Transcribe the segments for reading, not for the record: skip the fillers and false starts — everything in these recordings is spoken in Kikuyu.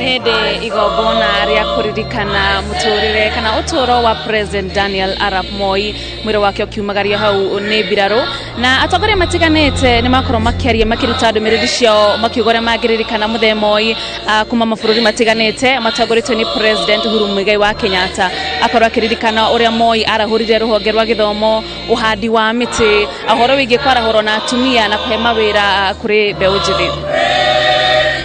Hĩndĩ igongona rĩa kũririkana mũtũrĩre kana ũtũũro wa President Daniel Arap Moi, mwĩrĩ wake ũkiumagario hau nĩ mbirarũ, na atongoria matiganĩte nĩ makorwo makĩaria, makĩruta ndũmĩrĩri ciao, makiuga ũrĩa mangĩririkana mũthee Moi, kuma mabũrũri matiganĩte matongoretio nĩ President Uhuru Muigai wa Kenyatta, akorwo akĩririkana ũrĩa Moi arahũrire rũhonge rwa gĩthomo, ũhandi wa mĩtĩ, ũhoro wĩgiĩ kwarahũrwo na atumia na kũhe mawĩra kũrĩ mbeũ njĩthĩ.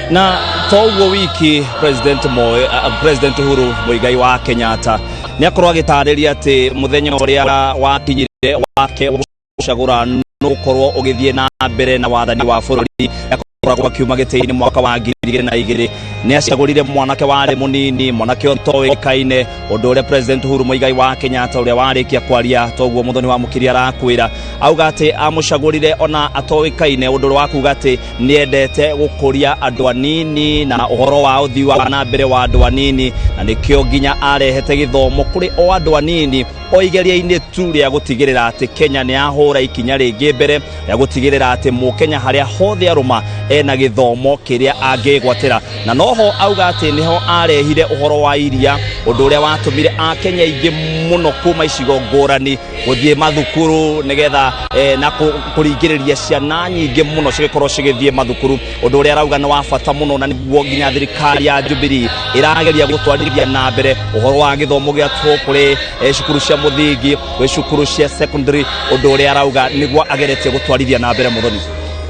Na to ũguo wiki, President Moi, President Uhuru Muigai wa Kenyatta nĩ akorwo agĩtarĩria atĩ mũthenya ũrĩa wakinyire wake gũcagũra nũgũkorwo ũgĩthiĩ na mbere na wathani wa bũrũri, akoragwo akiuma gĩtĩ-inĩ mwaka wa 2002, nĩ acagũrire mwanake warĩ mũnini, mwanake ũtoĩkaine, ũndũ ũrĩa President Uhuru Muigai wa Kenyatta, ũrĩa warĩkia kwaria toguo Mũthoni wa Mũkiri arakwĩra, auga atĩ amũcagũrire ona atoĩkaine, ũndũ ũrĩa wa kuga atĩ nĩendete gũkũria andũ anini na ũhoro wa ũthii wa na mbere wa andũ anini, na nĩkĩo nginya arehete gĩthomo kũrĩ o andũ anini, o igeria-inĩ tu rĩa gũtigĩrĩra atĩ Kenya nĩ yahũra ikinya rĩngĩ mbere rĩa gũtigĩrĩra atĩ mũkenya harĩa hothe arũma ena gĩthomo kĩrĩa angĩgwatĩra. Na noho auga atĩ nĩho arehire ũhoro wa iria, ũndũ ũrĩa watũmire akenya aingĩ mũno kuma icigo ngũrani gũthiĩ mathukuru nĩgetha na kũringĩrĩria ciana nyingĩ mũno cigĩkorwo cigĩthiĩ mathukuru, ũndũ ũrĩa arauga nĩ wa bata mũno, na nĩguo nginya thirikari ya Jubilee ĩrageria gũtwarithia na mbere ũhoro wa gĩthomo gĩa tũhũ kũrĩ cukuru cia mũthingi, gwĩ cukuru cia secondary, ũndũ ũrĩa arauga nĩguo ageretie gũtwarithia na mbere, Mũthoni.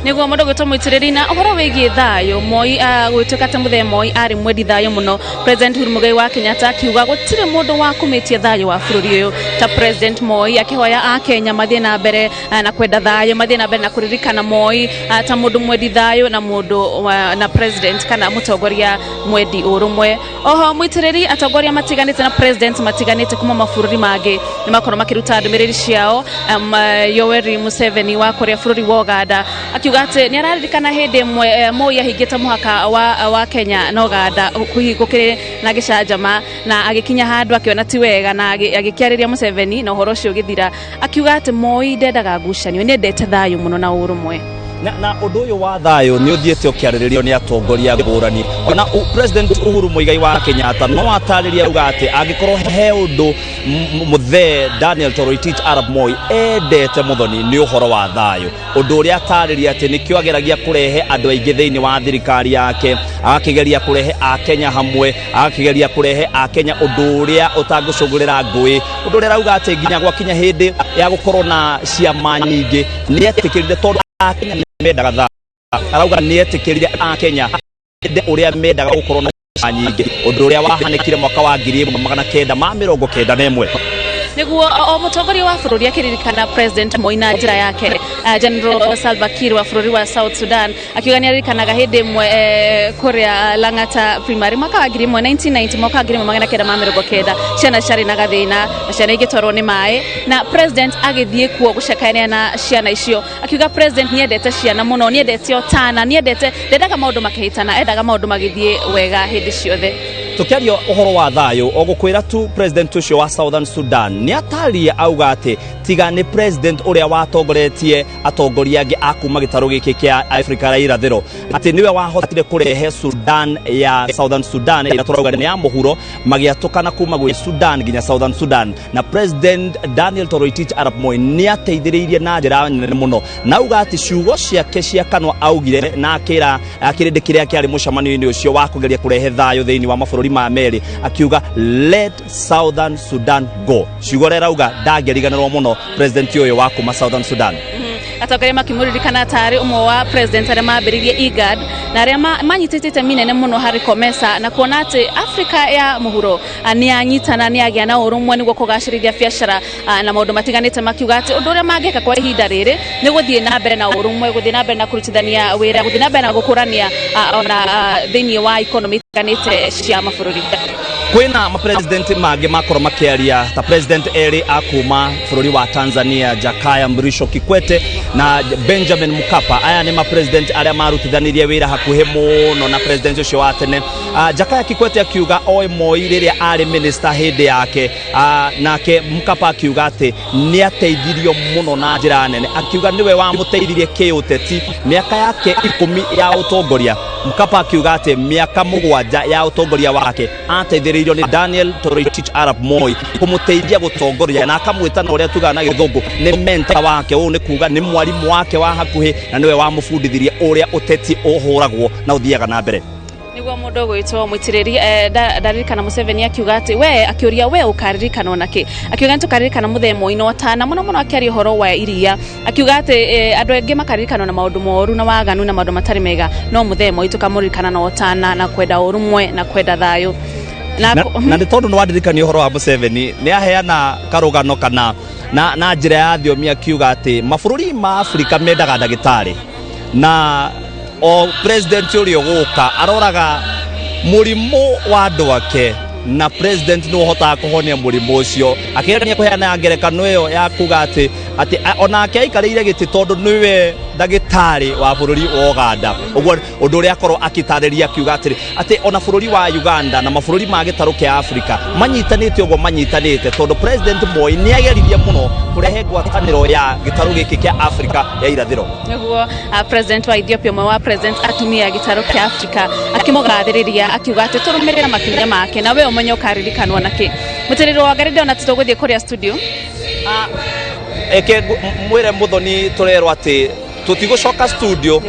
Nĩguo mũndũ gwĩtwo mũitĩrĩri na ũhoro wĩgiĩ thayũ Moi, gwĩtuĩka atĩ mũthee Moi arĩ mwendi thayũ mũno, President Uhuru Muigai wa Kenyatta akiuga gũtirĩ mũndũ wa kũmĩtie thayũ wa bũrũri ũyũ ta President Moi, akĩhoya akenya mathiĩ na mbere na kwenda thayũ, mathiĩ na mbere na kũririkana Moi ta mũndũ mwendi thayũ na mũndũ na president kana mũtongoria mwendi ũrũmwe. Oho mũitĩrĩri, atongoria matiganĩte na president matiganĩte kuma mabũrũri mangĩ nĩ makorwo makĩruta ndũmĩrĩri ciao. Yoweri Museveni wa kũrĩa bũrũri wa Uganda akiuga atĩ nĩ araririkana hĩndĩ ĩmwe Moi ahingĩte mũhaka wa Kenya na Uganda gũkĩrĩ na gĩcanjama, na agĩkinya handũ akĩona ti wega na agĩkĩarĩria Museveni na ũhoro ũcio ũgĩthira, akiuga atĩ Moi ndendaga ngucanio, nĩ endete thayũ mũno na ũrũmwe. Na ũndũ ũyũ wa thayũ nĩ ũthiĩte ũkĩarĩrĩrio nĩ atongoria ngũrani, ona President Uhuru Muigai wa Kenyatta no atarĩrie auga atĩ angĩkorwo he ũndũ mũthee Daniel Toroitich Arap Moi endete, Mũthoni, nĩ ũhoro wa thayũ, ũndũ ũrĩa atarĩria atĩ nĩkĩo ageragia kũrehe andũ aingĩ thĩinĩ wa thirikari yake, agakĩgeria kũrehe akenya hamwe, agakĩgeria kũrehe akenya ũndũ ũrĩa ũtangĩcũngĩrĩra ngũĩ, ũndũ ũrĩa arauga atĩ nginya gwakinya hĩndĩ ya gũkorwo na ciama nyingĩ nĩ etĩkĩrire, tondũ akenya nĩ mendaga thayũ. Arauga nĩ etĩkĩrire akenya ende ũrĩa mendaga gũkorwo na ciama nyingĩ, ũndũ ũrĩa wahanĩkire mwaka wa 1991. Nĩguo o mũtongoria wa bũrũri akĩririkana President Moi na njĩra yake. General Salva Kiir wa bũrũri wa South Sudan akiuga nĩ aririkanaga hĩndĩ ĩmwe kũrĩa Lang'ata Primary mwaka wa 1000 1990, mwaka wa 1990, ciana ciarĩ na gathĩna na ciana igĩtwarwo nĩ maĩ, na president agĩthiĩ kuo gũcakayanĩra na ciana icio. Akiuga president nĩ endete ciana mũno, nĩ endete ũtana, nĩ endete, ndendaga maũndũ makĩhĩtana, endaga maũndũ magĩthiĩ wega hĩndĩ ciothe. Tũkĩaria ũhoro wa thayũ, o gũkwĩra tu president ũcio wa Southern Sudan nĩ ataria auga atĩ tiga nĩ president ũrĩa watongoretie atongoria angĩ a kuma gĩtarũ gĩkĩ kĩa Afrika ya irathĩro, atĩ nĩwe wahotire kũrehe Sudan ya Southern Sudan ĩrĩa tũrauga nĩ ya mũhuro, magĩatũkana kuma gwĩ Sudan nginya Southern Sudan, na President Daniel Toroitich Arap Moi nĩ ateithĩrĩirie na njĩra nene mũno, na auga atĩ ciugo ciake cia kanua augire na akĩra kĩrĩndĩ kĩrĩa kĩarĩ mũcemanio-inĩ ũcio wa kũgeria kũrehe thayũ thĩinĩ wa mabũrũri ma merĩ, akiuga, "Let Southern Sudan go." Ciugo ũrĩa arauga ndangĩriganĩrwo mũno president ũyũ wa kuma Southern Sudan. Atongoria makĩmũririkana tarĩ ũmwe wa president arĩa mambĩrĩirie IGAD na arĩa manyitĩte itemi inene mũno harĩ COMESA na kuona atĩ Afrika ya mũhuro nĩ yanyitana, nĩ yagĩa na ũrũmwe nĩguo kũgacĩrithia biacara na maũndũ matiganĩte, makiuga atĩ ũndũ ũrĩa mangĩka kwa ihinda rĩrĩ nĩ gũthiĩ na mbere na ũrũmwe, gũthiĩ na mbere na kũrutithania wĩra, gũthiĩ na mbere na gũkũrania ona thĩinĩ wa economy itiganĩte cia mabũrũri. Kwĩna mapresident mangĩ makorwo makĩaria, ta president erĩ a kuma bũrũri wa Tanzania, Jakaya Mrisho Kikwete na Benjamin Mkapa. Aya nĩ mapresident arĩa marutithanirie wĩra hakuhĩ mũno na president ũcio wa tene. Jakaya Kikwete akiuga oĩ Moi rĩrĩa arĩ minister hĩndĩ yake, nake Mkapa akiuga atĩ nĩ ateithirio mũno na njĩra nene, akiuga nĩwe wamũteithirie kĩũteti mĩaka yake 10 ya ũtongoria. Mkapa akiuga atĩ mĩaka 7 ya ũtongoria wake ateithĩrĩirio nĩ Daniel Toroitich arap Moi kũmũteithia gũtongoria, na akamwĩta na ũrĩa tugaga na gĩthũngũ nĩ mentor wake. Ũũ nĩ kuga nĩ mwarimũ wake wa hakuhĩ na nĩwe wamũbundithirie ũrĩa ũteti ũhũragwo na ũthiaga na mbere. Niguo mundu gwitwo mwitiriri ndaririkana Museveni akiuga ati we akiuria we ukaririkanwo naki, akiuga nitukaririkana muthee Moi no tana muno muno, akiaria uhoro wa iria, akiuga ati andu aingi makaririkanwo na maundu moru na waganu na maundu matari mega, no muthee Moi tukamuririkana na ũtana na kwenda urumwe na kwenda thayu na, na nĩ tondũ nĩ wandirikania ũhoro wa Museveni, nĩ aheana karũgano kana na njĩra ya thiomi, akiuga atĩ mabũrũri ma Afrika mendaga ndagĩtarĩ, na o president ũrĩa ũgũka aroraga mũrimũ wa andũ ake, na president nĩ ũhotaga kũhonia mũrimũ ũcio. Akĩgeria kũheana ngerekano ĩyo ya kuga atĩ onake aikarĩire gĩtĩ tondũ nĩwe ndagĩtarĩ wa bũrũri wa Uganda. Ũguo ũndũ ũrĩa akorwo akĩtarĩria, akiuga atĩrĩ atĩ ona bũrũri wa Uganda na mabũrũri ma gĩtarũ kĩa Afrika manyitanĩte ũguo manyitanĩte tondũ President Moi nĩ ageririe mũno kũrehe ngwatanĩro ya gĩtarũ gĩkĩ kĩa Afrika ya irathĩro. Niguo president wa Ethiopia, ũmwe wa president atumia gĩtarũ kĩa Afrika, akĩmũgathĩrĩria, akiuga atĩ tũrũmĩrĩra makinya make na we ũmenye ũkaririkanwo nakĩ. Mũtĩrĩro wa ngarĩ, ndĩrona tũgũthiĩ kũrĩa studio. Eke mwĩre Muthoni, tũrerwo atĩ tũtigũcoka studio.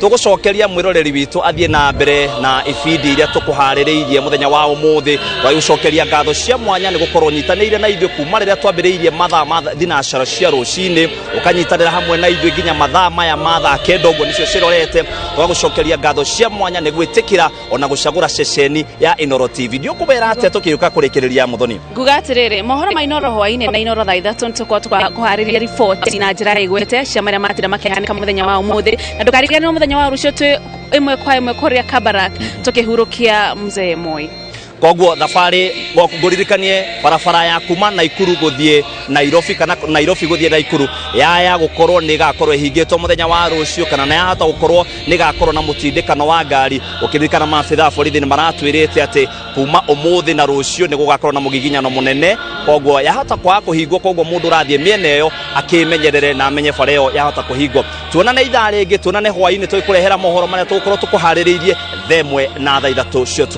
Tũgũcokeria mwĩroreri witũ athiĩ na mbere na ibindi iria tũkũharĩrĩirie mũthenya wa ũmũthĩ. Twagũcokeria ngatho cia mwanya nĩ gũkorwo nyitanĩire na ithuĩ kuma rĩrĩa twambĩrĩirie mathaa ma thinacara cia rũcinĩ, ũkanyitanĩra hamwe na ithuĩ nginya mathaa maya ma thaa 9 ũguo nĩcio cirorete. Twagũcokeria ngatho cia mwanya nĩ gwĩtĩkĩra ona gũcagũra ceceni ya Inooro TV. Ndiũkũbera atĩa tũkĩũka kũrĩkĩrĩria, Muthoni? Nguga atĩrĩrĩ, mohoro ma Inoro hwainĩ na Inoro thaa 3 nĩtũkorwo tũkũharĩria riboti na njĩra ĩgwete cia marĩa matinda makĩhanĩka mũthenya wa ũmũthĩ, na ndũkariganĩrwo mũthenya wa rũciũ twĩ ĩmwe kwa ĩmwe kũrĩa Kabarak tũkĩhurũkia mzee Moi. Koguo thabarĩ ngũririkanie barabara ya kuma Naikuru gũthiĩ Nairobi kana Nairobi gũthiĩ Naikuru yaya gũkorwo nĩ ĩgakorwo ĩhingĩtwo mũthenya wa rũciũ, kana na yahota gũkorwo nĩ ĩgakorwo na mũtindĩkano wa ngari. Ũkĩririkana maabitha a borithi nĩ maratwĩrĩte atĩ kuma ũmũthĩ na rũciũ nĩ gũgakorwo na mũgiginyano mũnene, koguo yahota kwaga kũhingwo. Koguo mũndũ ũrathiĩ mĩena ĩyo akĩmenyerere na amenye bara ĩyo yahota kũhingwo. Tuonane ithaa rĩngĩ, tuonane hwainĩ tũgĩkũrehera mohoro marĩa tũgũkorwo tũkũharĩrĩirie thaa 1 na thaa 3 cia ũtukũ.